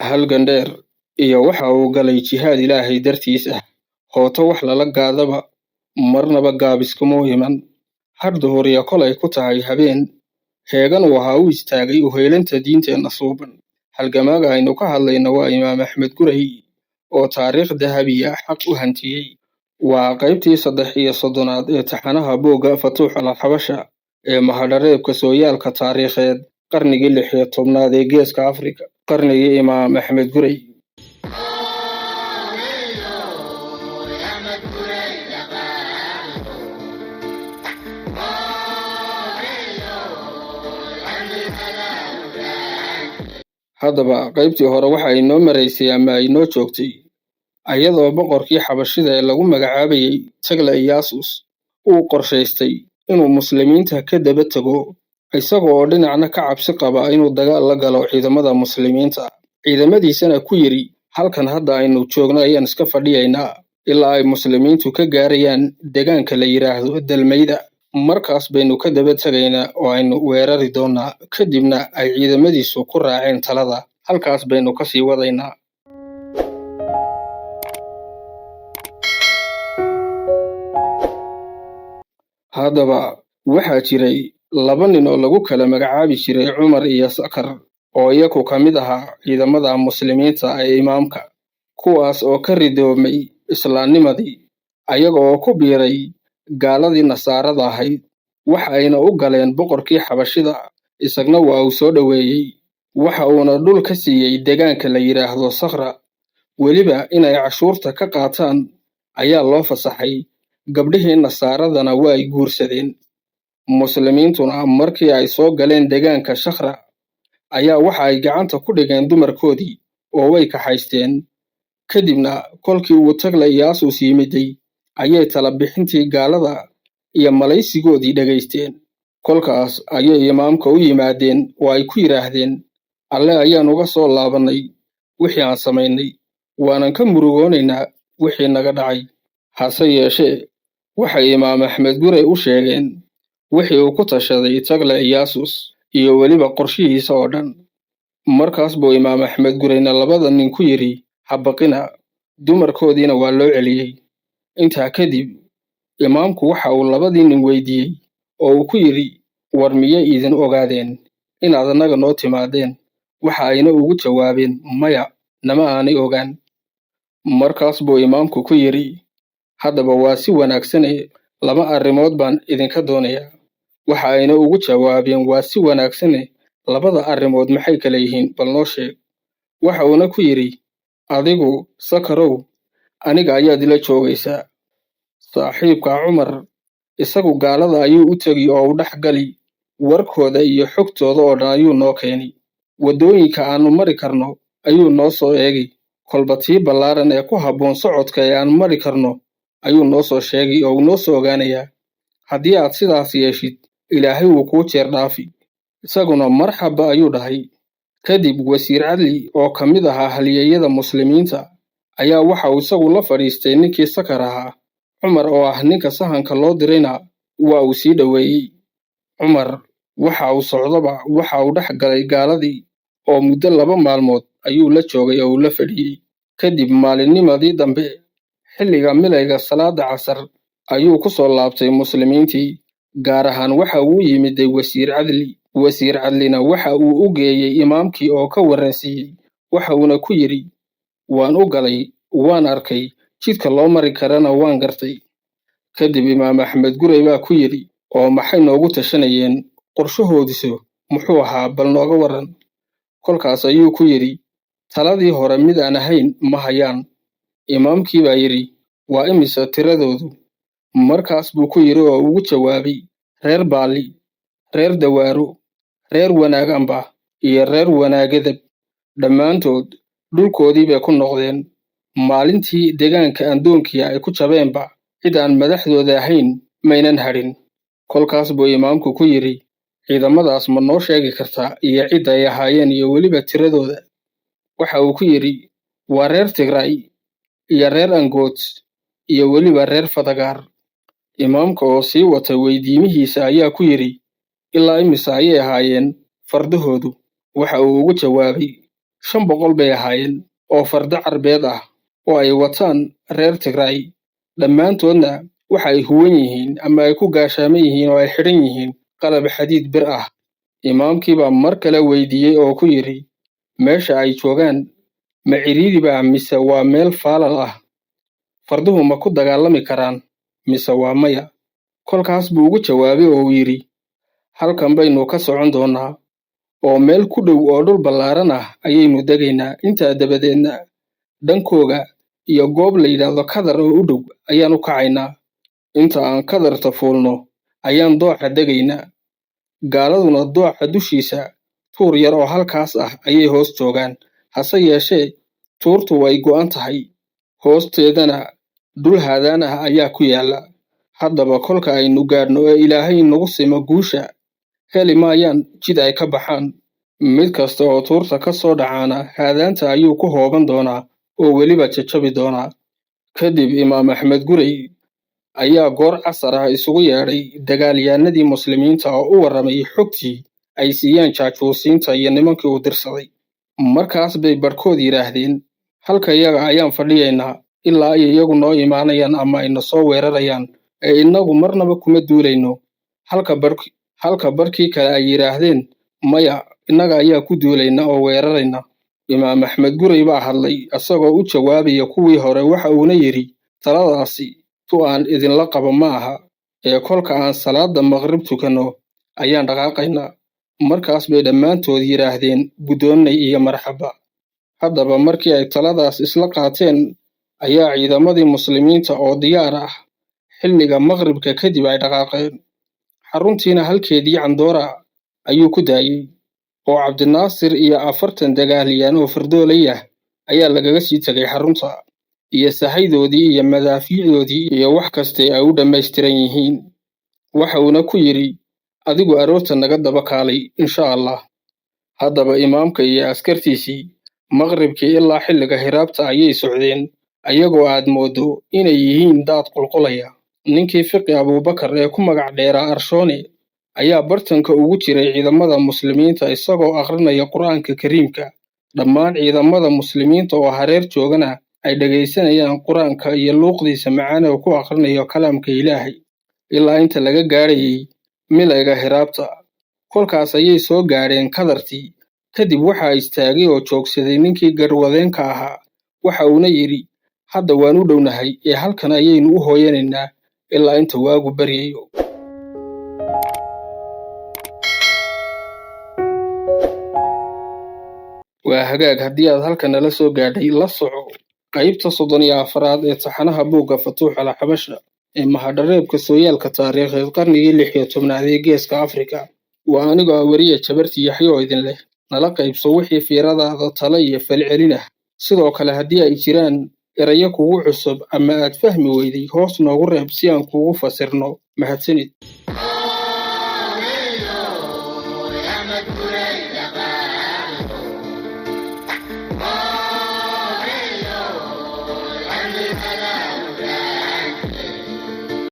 Halgan dheer iyo waxa uu galay jihaad Ilaahay dartiis ah. Hooto wax lala gaadaba marnaba gaabis kumuu iman. Har duhuriya kolay ku tahay habeen heegan uu ahaa u istaagay uheelanta diinteenna suuban. Halgamaaga aynu ka hadlayno waa Imaam Axmed Gurey oo taariikh dahabiya xaq u hantiyey. Waa qaybtii 33aad ee taxanaha buugga Fatuux al-Xabasha ee mahadhareebka sooyaalka taariikheed qarnigii 16aad ee Geeska Afrika, qarnigii Imaam Axmed Gurey. Haddaba qaybtii hore waxa inoo maraysay ama inoo joogtay ayadoo boqorkii xabashida ee lagu magacaabayay Tagle Iyaasus uu qorshaystay inuu muslimiinta ka daba tago, isaga oo dhinacna ka cabsi qaba inuu dagaal la galo ciidamada muslimiinta. Ciidamadiisana ku yidhi, halkan hadda aynu joogno ayaan iska fadhiyaynaa ilaa ay muslimiintu ka gaarayaan deegaanka la yidhaahdo Dalmayda. Markaas baynu ka daba tegaynaa oo aynu weerari doonaa. Kadibna ay ciidamadiisu ku raaceen talada. Halkaas baynu ka sii wadaynaa. Haddaba waxaa jiray laba nin oo lagu kala magacaabi jiray Cumar iyo Sakar oo iyagu ka mid ahaa ciidamada muslimiinta ee imaamka, kuwaas oo ka ridoomay islaamnimadii ayaga oo ku biiray gaaladii nasaarada ahayd. Waxa ayna u galeen boqorkii xabashida, isagna waa uu soo dhoweeyey. Waxa uuna dhul ka siiyey deegaanka la yidhaahdo Sakhra. Weliba inay cashuurta ka qaataan ayaa loo fasaxay. Gabdhihii nasaaradana waa ay guursadeen. Muslimiintuna markii ay soo galeen deegaanka Shakhra ayaa waxa ay gacanta ku dhigeen dumarkoodii oo way kaxaysteen. Kadibna kolkii uu Tagle Iyaasus yimiday ayay tala bixintii gaalada iyo malaysigoodii dhegaysteen. Kolkaas ayay imaamka u yimaadeen oo ay ku yidhaahdeen, Alle ayaan uga soo laabannay wixii aan samaynay, waanan ka murugoonaynaa wixii naga dhacay. Hase yeeshee waxay Imaam Axmed Gurey u sheegeen wixii uu ku tashaday Tagle Iyaasus iyo weliba qorshihiisa oo dhan. Markaas buu Imaam Axmed Gureyna labada nin ku yidhi, ha baqina. Dumarkoodiina waa loo celiyey. Intaa kadib imaamku waxa uu labadii nin weydiiyey oo uu ku yidhi, war miyay idin ogaadeen inaad annaga noo timaadeen? Waxa ayna ugu jawaabeen, maya, nama aanay ogaan. Markaas buu imaamku ku yidhi, haddaba waa si wanaagsane, laba arrimood baan idinka doonayaa. Waxa ayna ugu jawaabeen, waa si wanaagsane, labada arrimood maxay kala yihiin, bal noo sheeg. Waxa uuna ku yidhi, adigu Sakarow, aniga ayaad ila joogaysaa. Saaxiibka Cumar isagu gaalada ayuu u tegi oo u dhex gali, warkooda iyo xogtooda oo dhan ayuu noo keeni. Waddooyinka aanu mari karno ayuu noo soo eegi. Kolba tii ballaaran ee ku habboon socodka ee aan mari karno ayuu noo soo sheegi oo uu noo soo ogaanayaa. Haddii aad sidaas yeeshid, Ilaahay wuu kuu jeer dhaafi. Isaguna marxaba ayuu dhahay. Kadib wasiir Cadli oo ka mid ahaa halyeeyada muslimiinta ayaa waxa uu isagu la fadhiistay ninkii Sakar ahaa. Cumar oo ah ninka sahanka loo dirayna waa uu sii dhoweeyey. Cumar waxa uu socdaba waxa uu dhex galay gaaladii oo muddo 2 maalmood ayuu la joogay oo uu la fadhiyey. Kadib maalinnimadii dambe xilliga milayga salaada casar ayuu ku soo laabtay muslimiintii. Gaar ahaan waxa uu yimiday wasiir Cadli. Wasiir Cadlina waxa uu u geeyey imaamkii oo ka waransiiyey. Waxa uuna ku yidhi, waan u galay, waan arkay, jidka loo mari karana waan gartay. Kadib Imaam Axmed Gurey baa ku yidhi, oo maxay noogu tashanayeen, qorshahoodisu muxuu ahaa, bal nooga waran. Kolkaas ayuu ku yidhi, taladii hore mid aan ahayn ma hayaan. Imaamkii baa yidhi, waa imise tiradoodu? Markaas buu ku yidhi oo ugu jawaabay, reer Baali, reer Dawaaro, reer Wanaag Amba iyo reer Wanaagadab. Dhammaantood dhulkoodii bay ku noqdeen. Maalintii deegaanka Andoonkiya ay ku jabeenba cid aan madaxdooda ahayn maynan hadhin. Kolkaas buu imaamku ku yidhi, ciidamadaas ma noo sheegi kartaa iyo cidda ay ahaayeen iyo weliba tiradooda? Waxa uu ku yidhi, waa reer Tigray iyo reer Angood iyo weliba reer Fadagaar. Imaamka oo sii wata weydiimihiisa ayaa ku yidhi, ilaa imise ayay ahaayeen fardahoodu? Waxa uu ugu jawaabay, 500 bay ahaayeen oo fardo Carbeed ah oo ay wataan reer Tigraay. Dhammaantoodna waxa ay huwan yihiin ama ay ku gaashaaman yihiin oo ay xidhan yihiin qalab xadiid bir ah. Imaamkii baa mar kale weydiiyey oo ku yidhi, meesha ay joogaan ma ciriiri baa mise waa meel faalal ah? Farduhu ma ku dagaalami karaan mise waa maya? Kolkaas buu ugu jawaabay oo uu yidhi, halkan baynu ka socon doonnaa oo meel ku dhow oo dhul ballaaran ah ayaynu degaynaa. Intaa dabadeedna dhankooga iyo goob la yidhaahdo Kadar oo u dhow ayaan u kacaynaa. Inta aan Kadarta fuulno ayaan dooxa degaynaa. Gaaladuna dooxa dushiisa tuur yar oo halkaas ah ayay hoos joogaan. Hase yeeshee tuurtu way go'an tahay, hoosteedana dhul haadaan ah ayaa ku yaalla. Haddaba kolka aynu gaadhno ee Ilaahay nagu simo guusha, heli maayaan jid ay ka baxaan. Mid kasta oo tuurta ka soo dhacaana haadaanta ayuu ku hooban doonaa oo weliba jajabi doonaa. Kadib Imaam Axmed Gurey ayaa goor casar ah isugu yeedhay dagaalyahanadii muslimiinta oo u warramay xogtii ay siiyeen jaajuusiinta iyo nimankii uu dirsaday. Markaas bay barhkood yidhaahdeen, halka iyaga ayaan fadhiyaynaa ilaa ay iyagu noo imaanayaan ama ayna soo weerarayaan, ee innagu marnaba kuma duulayno. Halka barhkii kale ay yidhaahdeen, maya, innaga ayaa ku duulayna oo weerarayna. Imaam Axmed Gurey baa hadlay isagoo u jawaabaya kuwii hore, waxa uuna yidhi, taladaasi tu aan idinla qabo ma aha, ee kolka aan salaada maqrib tukanno ayaan dhaqaaqaynaa. Markaas bay dhammaantood yidhaahdeen guddoonnay iyo marxaba. Haddaba markii ay taladaas isla qaateen ayaa ciidamadii muslimiinta oo diyaar ah xilliga maqribka kadib ay dhaqaaqeen. Xaruntiina halkeedii Candoora ayuu ku daayey, oo Cabdinaasir iyo 40 dagaalyahan oo fardoolay ah ayaa lagaga sii tegay xarunta, iyo sahaydoodii iyo madaafiicdoodii iyo wax kastay ay u dhammaystiran yihiin. Waxa uuna ku yidhi, adigu aroorta naga daba kaalay insha Allah. Haddaba imaamka iyo askartiisii maqribkii ilaa xilliga hiraabta ayay socdeen, ayagoo aad mooddo inay yihiin daad qulqulaya. Ninkii Fiqi Abuubakar ee ku magac dheeraa Arshoone ayaa bartanka ugu jiray ciidamada muslimiinta isagoo akhrinaya Qur'aanka Kariimka. Dhammaan ciidamada muslimiinta oo hareer joogana ay dhegaysanayaan Qur'aanka iyo luuqdiisa macaan ee ku akhrinayo kalaamka Ilaahay ilaa inta laga gaadhayay milayga hiraabta. Kolkaas ayay soo gaadheen Kadartii. Kadib waxaa istaagay oo joogsaday ninkii garwadeenka ahaa, waxa uuna yidhi, hadda waan u dhownahay ee halkan ayaynu u hooyanaynaa ilaa inta waagu baryayo. Waa hagaag, haddii aad halkan nala soo gaadhay, la soco qaybta 34aad ee taxanaha buugga Futuux al-Xabasha ee mahadhareebka sooyaalka taariikheed qarnigii 16aad ee Geeska Afrika. Waa anigoo ah weriye Jabarti Yaxyo oo idin leh nala qaybso wixii fiiradaada talo iyo falcelin ah. Sidoo kale haddii ay jiraan erayo kugu cusub ama aad fahmi weyday, hoos noogu reeb si aan kugu fasirno. Mahadsanid.